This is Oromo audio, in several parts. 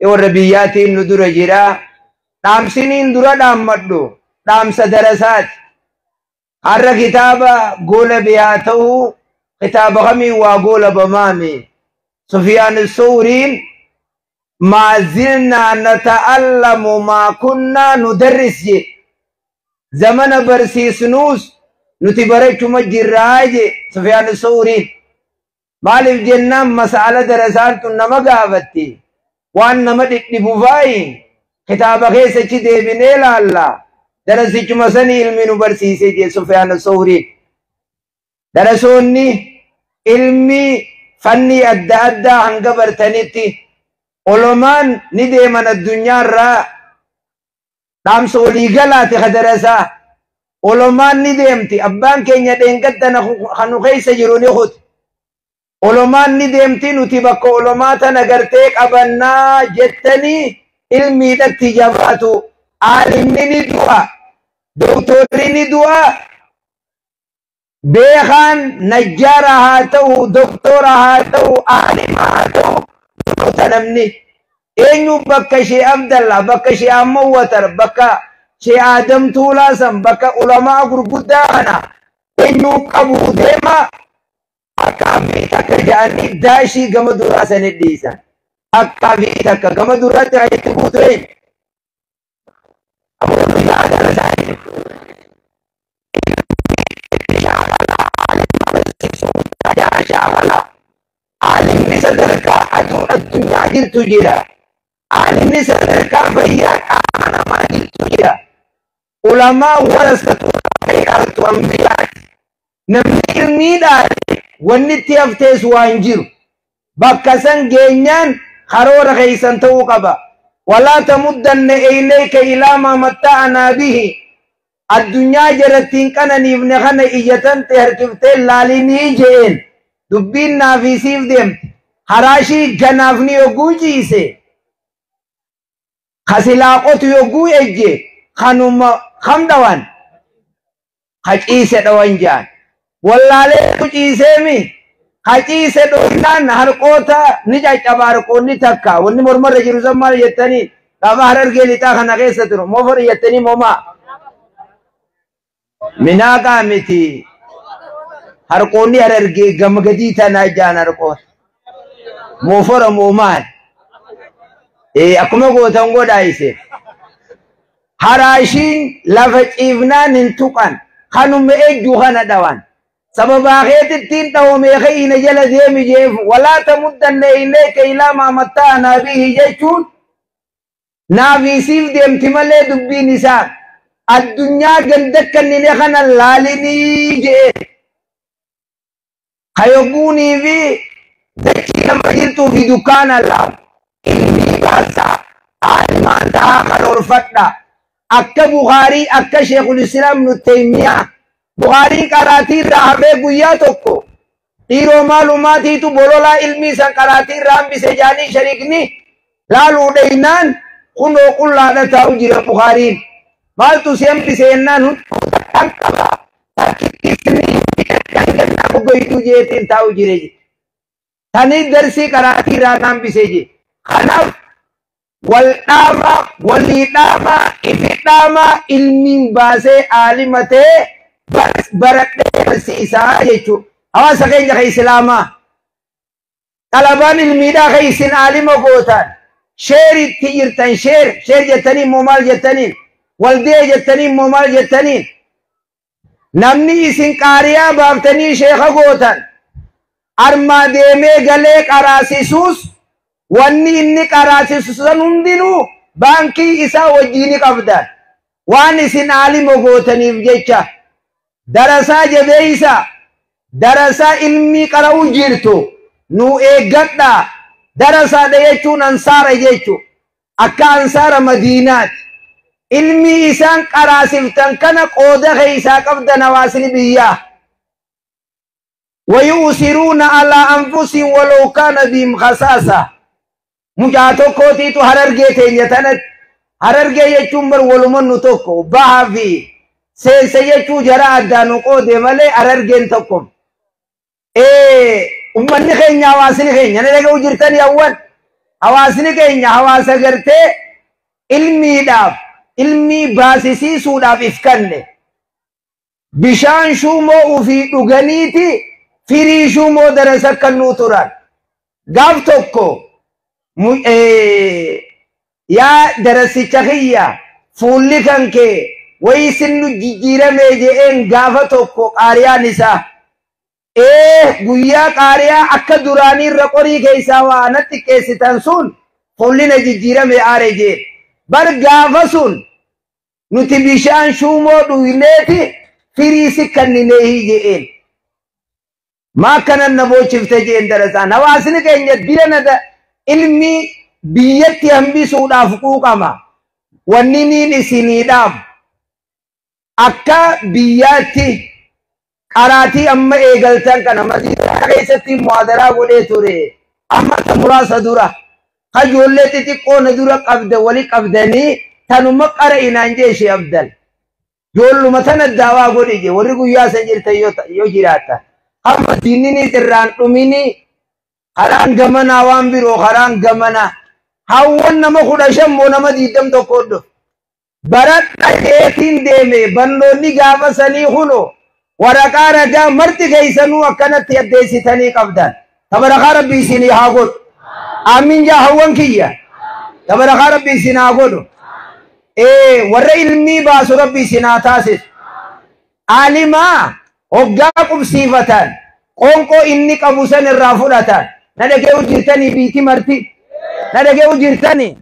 Warra biyyaatiin nu dura jira. Dhaamsiniin dura dhaammadhu dhaamsa darasaati. Har'a kitaaba goolabe haa ta'u, kitaaba kamiin waa goolabamaame. Sufyaan Sawriin maa zilnaa nata'allamu maa kunnaa nudarris je. Zamana barsiisnuus nuti barachuma jirraa je Sufyaan Sawriin. Maaliif jennaan mas'ala darasaan tun nama gaafatti. Waan nama dhidhibu faayi kitaaba keessachi deebinee laalla. Darasichuma sanii ilmi nu barsiise je Sufyaan Sawriin. Darasoonni ilmi fanni adda addaa hanga bartanitti olomaan ni deeman addunyaarraa dhaamsa waliigalaati ka darasaa. Olomaan ni deemti. Abbaan keenya dheengadda kanu keessa jiru ni kuti. Olomaan ni deemti, nuti bakka olomaa tana gartee qabannaa jettanii ilmiidhatti jabaatu. Aalimni ni du'a. Doktorri ni du'a. Beekaan najjaara haa ta'u, doktora haa ta'u, aalima haa ta'u, goota namni. Eenyu bakka ishee Abdallah, bakka ishee Amma Watar, bakka ishee Adam Tuulaa san, bakka ulamaa gurguddaa kana eenyu qabu deema. Akka abbii takka jedhanii daashii gama duraa sani dhiisan. Akka abbii takka gama duraatti kan itti buutu eenyu? Abuun yaada isaanii. Aalimni sadarkaa aduun addunyaa jirtu jira. Aalimni sadarkaa fayyaa qaama namaa jirtu jira. Ulamaa warasatu khayraatu ambiyaati. Namni ilmiidhaan wanni itti haftees waan jiru. Bakka san geenyaan karoora keeysan ta'uu qaba. Walaa tamuddanna ilayka ilaa maa matta'anaa bihi. Addunyaa jarattiin qananiifne kana ijatan ta'e harkiftee laalinii je'een. Dubbiin naafisiif deemte. Haraashii ganaafni yogguu ciise. Kasilaa qotu yogguu ejje kanuma kam dhawan? Ka ciise dhawan jaan. Wallaalee ciiseemi. Ka ciise dhoofnaan harqoota ni caccaba harqoonni takka. Wanni mormarra jiru san maal jettanii? Gaafa Harargee lixaa kana keessa turu. Moofara jettanii moomaa? Minaaqaa miti. Harqoonni Harargee gama gadii tanaa jaan harqoota. Moofara moomaan. Akkuma gootan godhaa isin. Haraashiin lafa ciifnaan hin tuqan. Kanuma ejju kana dhawan. Sababaa keetittiin dhawamee ka'ina jala deemi jeefu. Walaa tamuddanna ilayka ilaa maa matta'anaa bihi jechuun naafisiif deemti malee dubbiin isaa. Addunyaa ganda kannine kana laalinii jee. Hayogguunii fi dachii nama jirtuu fi dukkaana laalu. Ilmii baasaa aalimaan ta'aa karoorfadha. Akka Bukaarii akka Sheekul Islaam nu Taymiyaa. Bukaarii qaraatii irraa hafee guyyaa tokko dhiiroo maalumaatiitu bololaa ilmii san qaraatii irraa hambise jaanii shariikni laaluu dheeynaan kunoo qullaadha taa'u jira Bukaariin. Maaltu si hambise jennaan hundi qaba. Takkittii goytuu jeetiin taa'u jire. Tanii darsii qaraatii irraa hambise je. Kanaaf wal dhaama, walii dhaama, ifi dhaama, ilmiin baasee aalima ta'ee baradhee barsiisaa jechuudha. Hawaasa keenya kan Islaamaa. Xalabaan ilmiidhaa kan isin aalima gootan. Sheeritti jirtan sheer, sheer jettanii immoo maal jettaniin? Waldee jettanii immoo maal jettaniin? Namni isin qaariyaa baaftanii sheeka gootan. Armaa deemee galee qaraasisuus wanni inni qaraasisu san hundinuu baankii isaa wajjin qabdan. Waan isin aalima gootaniif jecha. Darasaa jabeeysa, darasaa ilmii qara'u jirtu nu eeggadha. Darasaadha jechuun ansaara jechu. Akka ansaara Madiinaati. Ilmii isaan qaraasiftan kana qooda keeysaa qabdan hawaasni biyyaa. Wayu'siruuna alaa anfusihim walaw kaana bihim khasaasa. Mucaa tokkootiitu Harargee teenya tanatti. Harargee jechuun bar walumannu tokko bahaa fi seensa jechuu jara addaan nu qoode malee Harargeen tokko. Ummanni keenya hawaasni keenya ni dhaga'u jirtanii hawwan. Hawaasni keenya hawaasa gartee ilmiidhaaf ilmii baasisiisuudhaaf if kanne. Bishaan shuumoo ufii dhuganiiti firii shuumoo darasa kannuu turan. Gaaf tokko yaa darasicha kiyya fuulli kan kee wayii sinnu jijjiiramee je'een gaafa tokko qaariyaan isaa. Guyyaa qaariyaa akka duraanii irra qorii keessaa waa natti xiqqeessitan sun fuulli na jijjiirame aare jeen. Bar gaafa sun nuti bishaan shuumoo dhugneeti firii si kannineehii je'een. Maa akkanan na boochifte jeen darasaan. Hawaasni keenya dira na ilmi biyyatti hambisuudhaaf quuqama. Wanni niin isinii dhaabu akka biyyaatti qaraatii amma eegaltan kana madiinaa keessatti muhaadaraa godhee ture. Amma ta muraasa dura ijoollee xixiqqoo na dura qabda wali qabdanii tanuma qara'inaan jee ishee abdal. Ijoolluma tana daawaa godhi jee warri guyyaa san jirtan yoo jiraatan. Amma diinni irraan dhumini karaan gamanaa waan biroo karaan gamanaa. Hawwan nama 15 moo nama 21 dhufe. Baradha jeetiin deeme barnoonni gaafa sanii kunoo waraqaa ragaa marti keessanuu akkanatti addeessitanii qabdan. Tabarakaa rabbi isinii haa godhu. Amiin jaa hawwan kiyya. Tabarakaa rabbi isin haa godhu. Warra ilmii baasu rabbi isin haa taasisu. Aalimaa hoggaa qubsiifatan qoonqoo inni qabu san irraa fudhatan. Na dhagee jirtanii biiti marti. Na dhagee jirtanii.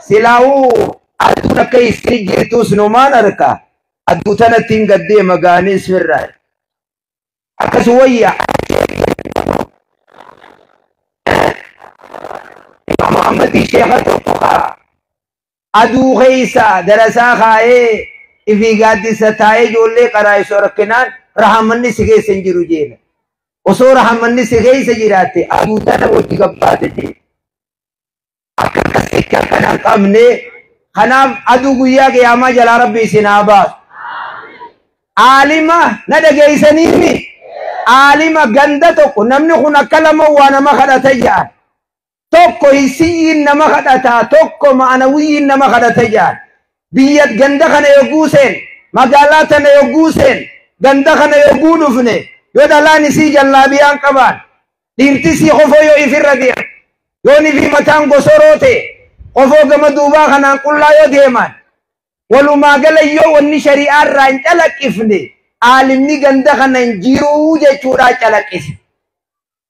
Silaa'uu aduun akka isin jirtus numaan arka. Adduu tanatti hin gaddeema gaanis firraa. Akkas wayya. Imaam Muhammad sheekha tokko kaa. Aduu keessa darasaa kaayee ifii gaaddisa taa'ee ijoollee qaraa'isu rakkinaan rahamanni si keessa hin jiru jeena. Osoo rahamanni si keessa jiraatte aduu tana wajji gabbaate jeena. Akka akkasitti akkana hin qabne kanaaf aduu guyyaa qiyaamaa jalaa rabbi isin haa baasu. Aalima na dhageessaniimi. Aalima ganda tokko namni kun akka lama waa nama kadhata jedhan. Tokko hissiyyiin nama kadhata tokko ma'anawiyyiin nama kadhata jedhan. Biyya ganda kana yogguu seen magaalaa tana yogguu seen ganda kana yogguu dhufne yoo dhalaan isii jallaabiyaan qabaan dhiirtisii qofoo yoo ifirra deeman yoo nifi mataan gosoroo ta'e qofoo gama duubaa kanaan qullaa yoo deeman walumaa gala yoo wanni shari'aa irraa hin calaqqifne aalimni ganda kana hin jiruu jechuudhaa calaqqise.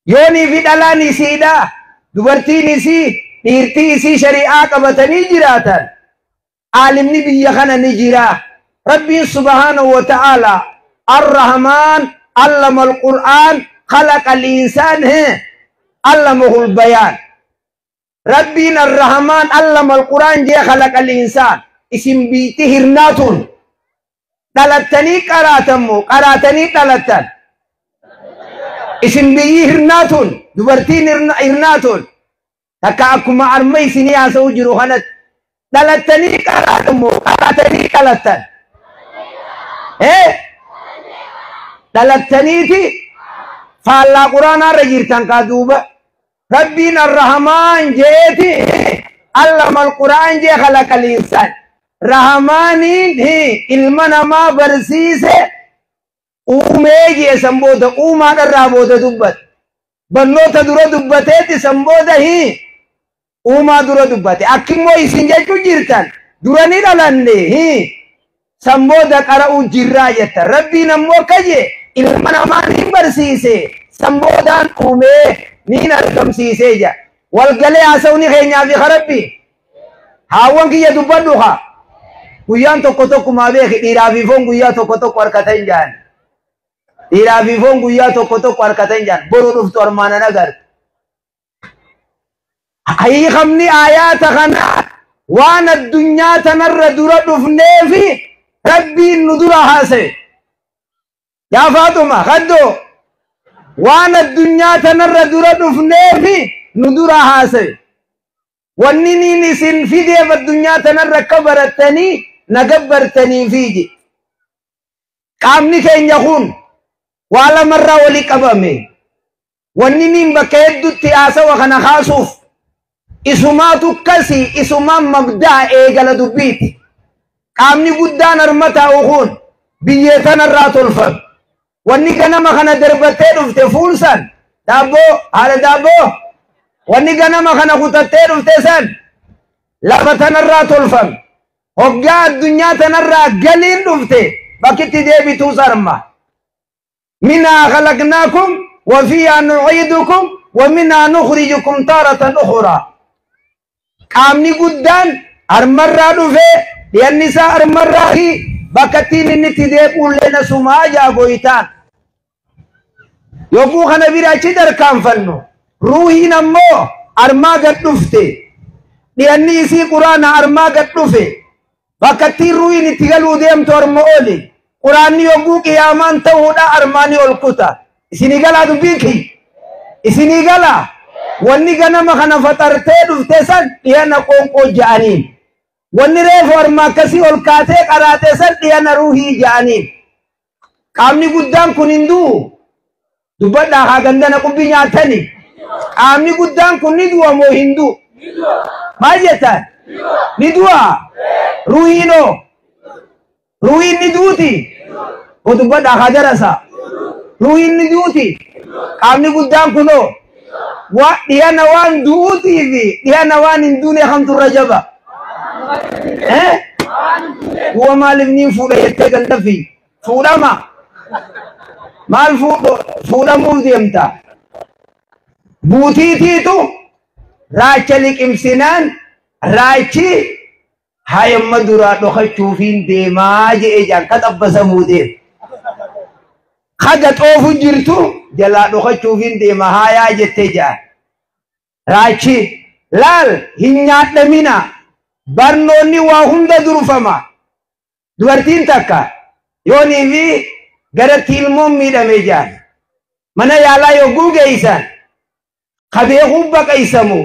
Yoo nifi dhalaan isiidhaa dubartiin isii dhiirtii isii shari'aa qabatanii jiraatan aalimni biyya kana ni jira. Rabbiin subhaanahu wa ta'ala arrahmaan allama alqur'aan khalaqa al-insaan allamahul bayaan. Rabbiin arrahmaan allama alqur'aan jee khalaqa al-insaan. Isin biitti hirnaatuun dhalattanii qaraatammoo qaraatanii dhalattan. Isin biyyi hirnaatuun dubartiin hirnaatuun takka akkuma arma isinii haasa'u jiru kanatti dhalattanii qaraatammoo qaraatanii dhalattan. Dhalattaniiti faallaa quraanaarra jirtan kaa duuba. Rabbiin arrahamaan jeeti allama alquraan jee khalaqa al-insaan. Rahamaaniin ilma namaa barsiise uumee jee san booda uumaadharraa booda dubbate. Barnoota dura dubbateeti san booda uumaa dura dubbate. Akkimmoo isin jechuu jirtan dura ni dhalanne san booda qara'uu jirraa jettan. Rabbiin ammoo akka jee ilma namaa ni barsiise san boodaan uumee niin argamsiisee jira. Walgalee haasawni keenyaa fi rabbi haawwan kiyya dubbadhu haa. Guyyaan tokko tokko maa beeki dhiiraa fi foon guyyaa tokko tokko harkata hin jaan. Dhiiraa fi foon guyyaa tokko tokko harkata hin jaan. Boruu dhuftu armaan agartu. Hiikamni aayaata kanaa waan addunyaa tanarra dura dhufneefi rabbiin nu dura haasa'e. Yaa Faaxuma kaddoo waan addunyaa tanarra dura dhufneefi nu dura haasa'e. Wanni niin isin fideef addunyaa tanarra akka barattanii na gabbartaniifi. Qaamni keenya kun waa lamarraa walii qabame. Wanni niin bakka hedduutti haasawa kana kaasuuf Isumaatu kasi isumaan mabdaa eegala dubbiiti. Qaamni guddaan harma taa'u kun biyyee tanarraa tolfame. Wanni ganama kana darbattee dhufte fuulsan daabboo haala daabboo wanni ganama kana kutattee dhufte san lafa tanarraa tolfame. Hoggaa addunyaa tanarraa galiin dhufte bakkitti deebituus harma. Minhaa khalaqnaakum wa fiihaa nuciidukum wa minhaa nukhrijukum taaratan ukhraa. Qaamni guddaan harmarraa dhufee dhiyanni isaa harmarraa fi bakka ittiin inni itti deebi'ullee nasumaa jaa goytaan. Yogguu kana bira achi tarkaanfannu ruuhiin ammoo harmaa gad dhufte dhiyanni isii quraana harmaa gad dhufe bakka ittiin ruuhiin itti galuu deemtu harma oli quraanni yogguu qiyaamaan ta'uudha harmaani ol kuta. Isinii galaa dubbiin kiyya? Isinii galaa? Wanni ganama kana faxartee dhufte san dhiyana qoonqoo ja'aniin. Wanni reefu harma akkasii ol kaatee qaraatee san dhiyana ruuhii ja'aniin. Qaamni guddaan kun hin du'u. Dubbadhaa haa gandana qubbii nyaatani. Qaamni guddaan kun ni du'a moo hin du'u? Maal jettan? Ni du'a. Ruuhiinoo? Ruuhiin ni duuti? O dubbadhaa haa darasa. Ruuhiin ni duuti? Qaamni guddaan kunoo? Dhiyana waan du'uutii fi dhiyana waan hin duune kamtu irra jaba? Du'a maaliif niin fuudha jettee gandafi? Fuudhama. Maal fuudhamuuf deemta? Buutiitiitu raacha liqimsinaan raachi hayamma duraa dhokachuufiin deemaa je'ee jaan ka xabbasamuu deema. Haga xoofu jirtu jalaa dhokachuufiin deema haayaa jettee jaan. Raachi laal hin nyaadhamina barnoonni waa hunda durfama. Dubartiin takka yoonii fi garatti ilmoon miidhame jaan. Mana yaalaa yogguu geessan ka beekuu baqaysamu.